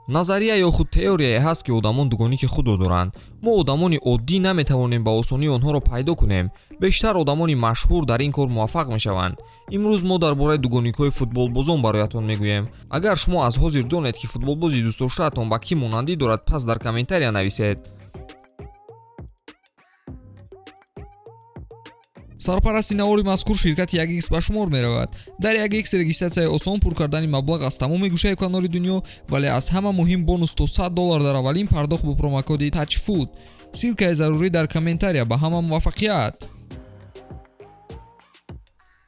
Назария ё худ теорияе ҳаст, ки одамон дугоники худро доранд. Мо одамони оддӣ наметавонем ба осонӣ онҳоро пайдо кунем. Бештар одамони машҳур дар ин кор муваффақ мешаванд. Имрӯз мо дар бораи дугоникҳои футболбозон бароятон мегӯем. Агар шумо аз ҳозир донед, ки футболбози дӯстдоштаатон ба кӣ монандӣ дорад, пас дар комментария нависед. Сарпарасти навори мазкур ширкати 1x ба шумор меравад. Дар 1x регистратсияи осон, пур кардани маблағ аз тамоми гӯшаю канори дунё, вале аз ҳама муҳим бонус то $100 дар аввалин пардохт бо промокоди TAJFOOD. Ссылкаи зарурӣ дар комментария. Ба ҳама муваффақият.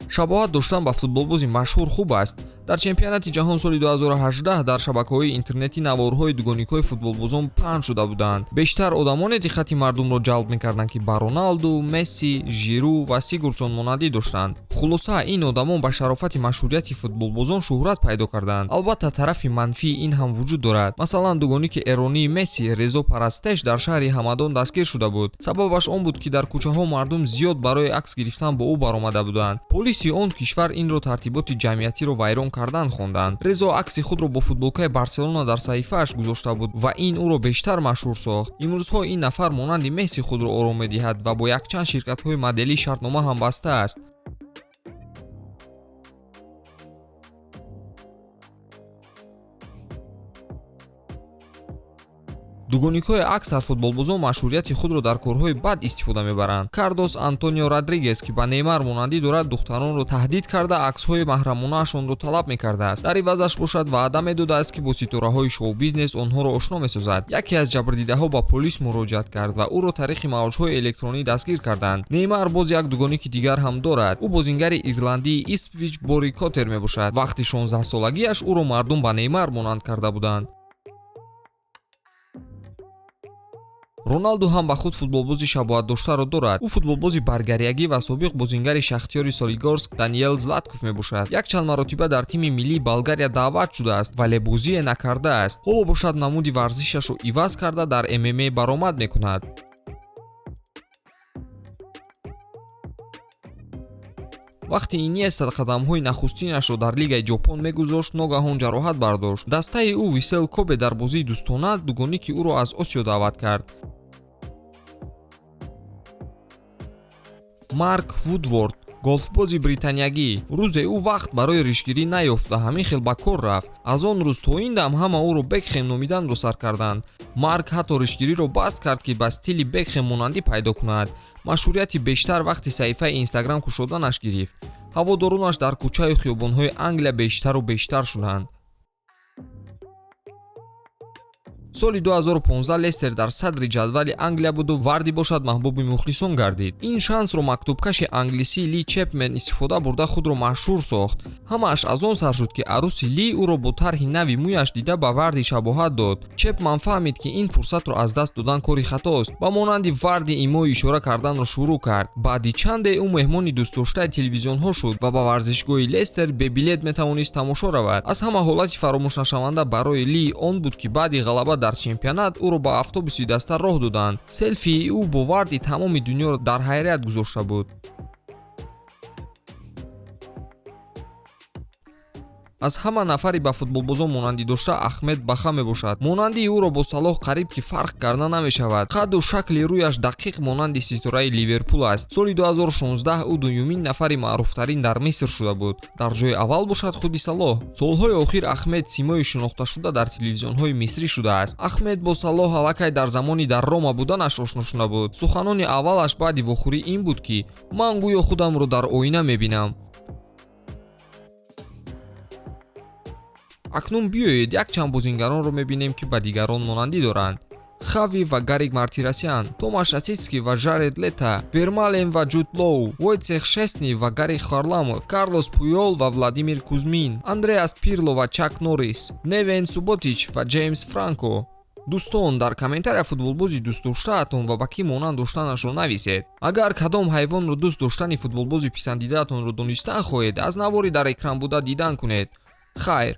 Шабоҳат доштан ба футболбози машҳур хуб аст. Дар чемпионати ҷаҳон соли 2018 дар шабакаҳои интернетӣ наворҳои дугоникҳои футболбозон паҳн шуда буданд. Бештар одамоне диққати мардумро ҷалб мекарданд, ки ба Роналду, Месси, Жиру ва Сигурдсон монандӣ доштанд. Хулоса, ин одамон ба шарофати машҳурияти футболбозон шӯҳрат пайдо карданд. Албатта, тарафи манфии ин ҳам вуҷуд дорад. Масалан, дугоники эронии Месси Резо Парастеш дар шаҳри Ҳамадон дастгир шуда буд. Сабабаш он буд, ки дар кӯчаҳо мардум зиёд барои акс гирифтан бо ӯ баромада буданд. Полиси он кишвар инро тартиботи ҷамъиятиро вайрон кардан хонданд. Резо акси худро бо футболкаи Барселона дар саҳифааш гузошта буд ва ин ӯро бештар машҳур сохт. Имрӯзҳо ин нафар монанди Месси худро ором медиҳад ва бо якчанд ширкатҳои моделӣ шартнома ҳам бастааст. Дугоникҳои аксар футболбозон машҳурияти худро дар корҳои бад истифода мебаранд. Кардос Антонио Родригес, ки ба Неймар монандӣ дорад, духтаронро таҳдид карда, аксҳои маҳрамонаашонро талаб мекардааст. Дар ивазаш бошад ваъда медодааст, ки бо ситораҳои шоу-бизнес онҳоро ошно месозад. Яке аз ҷабрдидаҳо ба полис муроҷиат кард ва ӯро тариқи мавҷҳои электронӣ дастгир карданд. Неймар боз як дугоники дигар ҳам дорад. Ӯ бозингари ирландии Испвич Бори Котер мебошад. Вақти 16-солагиаш ӯро мардум ба Неймар монанд карда буданд. Роналду ҳам ба худ футболбози шабоҳатдоштаро дорад. Ӯ футболбози болгариягӣ ва собиқ бозингари Шахтёри Солигорск Даниел Златков мебошад. Якчанд маротиба дар тими миллии Болгария даъват шудааст, вале бозие накардааст. Ҳоло бошад намуди варзишашро иваз карда, дар ММА баромад мекунад. Вақте Иньеста қадамҳои нахустинашро дар лигаи Ҷопон мегузошт, ногаҳон ҷароҳат бардошт. Дастаи ӯ Висел Кобе дар бозии дӯстона дугоники ӯро аз Осиё даъват кард. Марк Вудворд, голфбози британиягӣ, рӯзе ӯ вақт барои ришгирӣ наёфт ва ҳамин хел ба кор рафт. Аз он рӯз то ин дам ҳама ӯро Бекхем номиданро сар карданд. Марк ҳатто ришгириро баст кард, ки ба стили Бекхем монандӣ пайдо кунад. Машҳурияти бештар вақти саҳифаи Инстаграм кушоданаш гирифт. Ҳаводоронаш дар кӯчаю хиёбонҳои Англия бештару бештар шуданд. Соли 2015 Лестер дар садри ҷадвали Англия буду Варди бошад маҳбуби мухлисон гардид. Ин шансро мактубкаши англисӣ Ли Чепмен истифода бурда худро машҳур сохт. Ҳамааш аз он сар шуд, ки арӯси Ли ӯро бо тарҳи нави мӯяш дида ба Варди шабоҳат дод. Чепман фаҳмид, ки ин фурсатро аз даст додан кори хатост. Ба монанди Варди имою ишора карданро шурӯъ кард. Баъди чанде ӯ меҳмони дӯстдоштаи телевизионҳо шуд ва ба варзишгоҳи Лестер бебилет метавонист тамошо равад. Аз ҳама ҳолати фаромӯшнашаванда барои Ли он буд, ки баъди ғалаба дар чемпионат ӯро ба автобуси даста роҳ доданд. Селфии ӯ бо Варди тамоми дунёро дар ҳайрат гузошта буд. Аз ҳама нафари ба футболбозон монандӣ дошта Ахмед Баха мебошад. Монандии ӯро бо Салоҳ қариб ки фарқ карда намешавад. Қадду шакли рӯяш дақиқ монанди ситораи Ливерпул аст. Соли 2016 ӯ дуюмин нафари маъруфтарин дар Миср шуда буд. Дар ҷои аввал бошад худи Салоҳ. Солҳои охир Ахмед симои шинохташуда дар телевизионҳои мисрӣ шудааст. Ахмед бо Салоҳ аллакай дар замони дар Рома буданаш ошно шуда буд. Суханони аввалаш баъди вохӯрӣ ин буд, ки ман гӯё худамро дар оина мебинам. Акнун биёед якчанд бозингаронро мебинем, ки ба дигарон монандӣ доранд. Хави ва Гарик Мартиросян, Томаш Асицкий ва Жаред Лета, Вермален ва Ҷуд Лоу, Войцех Шесни ва Гарри Харламов, Карлос Пуйол ва Владимир Кузмин, Андреас Пирло ва Чак Норрис, Невен Суботич ва Ҷеймс Франко. Дӯстон, дар комментария футболбози дӯстдоштаатон ва ба кӣ монанд доштанашро нависед. Агар кадом ҳайвонро дӯст доштани футболбози писандидаатонро донистан хоҳед, аз навори дар экран буда дидан кунед. Хайр.